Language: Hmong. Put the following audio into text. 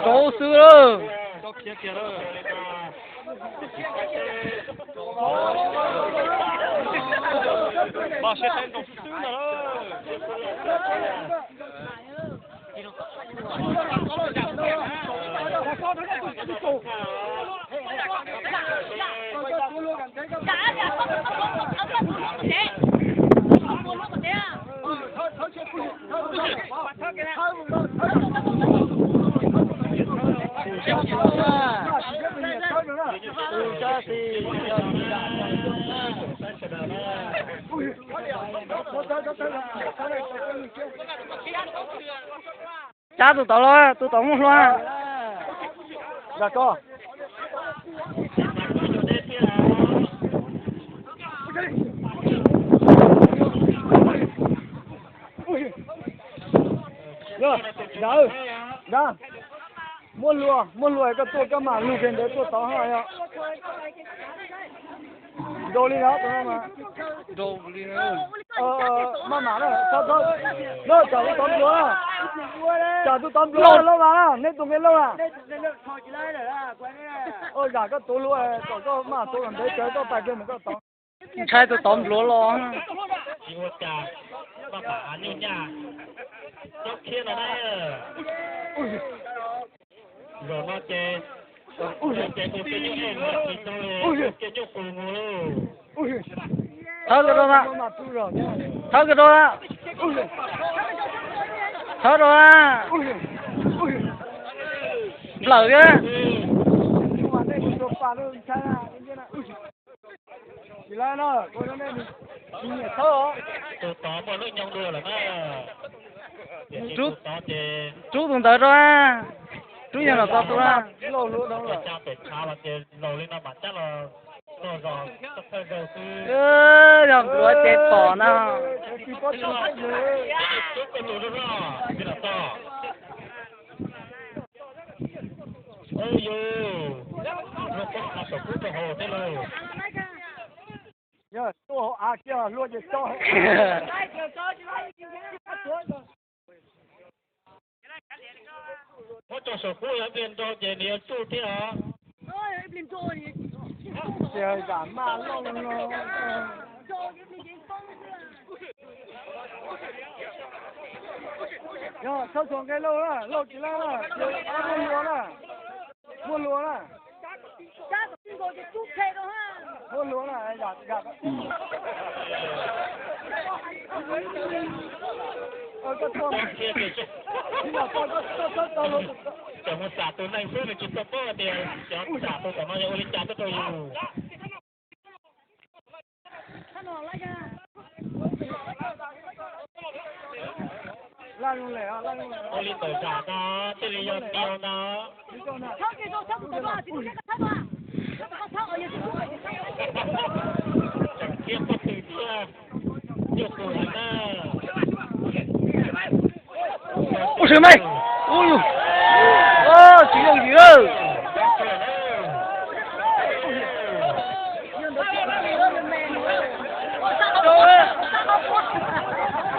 Rau xwb lawm. Cab tus tod los, tus tod muaj hlua. Yog koj. Yog, yog, yog. Muab hlua, muab hlua koj tuaj koj mam lug kiag ntawd tuaj tod ho yog. Nrau li no, nrau li no. Maj mam na, thawb, thawb. No, tsam tus tod nplua. Tsam tus tod nplua lauj mas, neb tus nqe lauj na. Zam koj tuav hlua, kom koj maj tuav kom ntev tsawv koj pais kiag mus koj tod. Ntshai tus tod nplua los. Tsis ua cas, maj mam nyuj nyaj, cob khiab no na. Zaum no ces, ces tus tej nyuj ej mus tsis tau li, tus tej nyuj qus mus lauj. Thawb kawg rau na. Thawb kawg rau na. Thawb rau na. Nplawm thiab. Tus tod muaj lub nyoo dua lawm na. Rub tus ntawd rau. Rub yog los tau tus na. Lauj hlua dhau lawm. Cab pem tshav los ces laus li no mam cab los txog zos thawj zaug xwb. Yog nplua ces pom na. Rub koj lus rau no, ces los txog. Yus, hlua pob av saum kub rau hauv thiab lauj. Yog tuaj hauv av kiag hlua ces tso. Muab tso saum kub yog ib pliag nrau ces nws yuav tsuj thiab os. Tias zam maj loj no. Yog txhob txuas nqe lauj na, lauj tsis laj na, muaj hlua na. Muaj hlua na. Muaj hlua na, yam, yam. Koj txhob, koj txhob, koj txhob tau hlua. Tseem mus xam tus neeg xwb nws tsis tau paub tias cov xam tus tom no yog ua li cas tuaj rau yus. Ua li tawm zam no thiaj li yog tiag no. Tseem thiab pob tw thiab, nyuj qus heev na. Ua tsis meej, ua tsis yooj yim.